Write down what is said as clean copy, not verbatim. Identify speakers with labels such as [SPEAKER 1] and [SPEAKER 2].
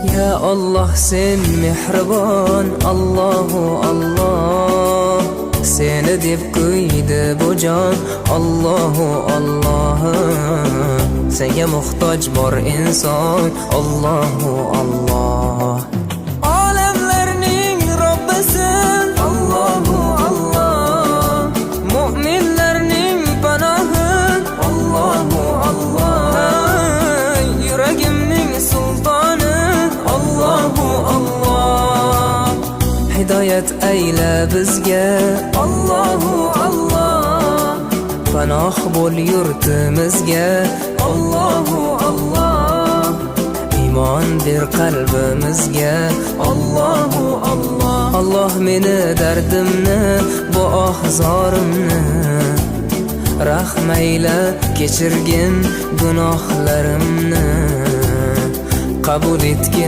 [SPEAKER 1] Ya Alloh, sen mehribon, Allohu Alloh. Seni deb kuydi bu jon, Allohu Alloh. Senga muhtoj bor inson, Allohu Alloh. Olamlarning Robbisi, Allohu Alloh. Mu'minlarning panohi, Allohu Alloh. Yuragimning sultoni, Allohu Alloh. Hidoyat ayla bizga, Allohu Alloh. Panoh bo'l yurtimizga, Allohu Alloh. Iymon ber qalbimizga, Allohu Alloh. Alloh, meni dardimni, bu oh zorimni rahm ayla, kechirgin gunohlarimni, qabul etgin.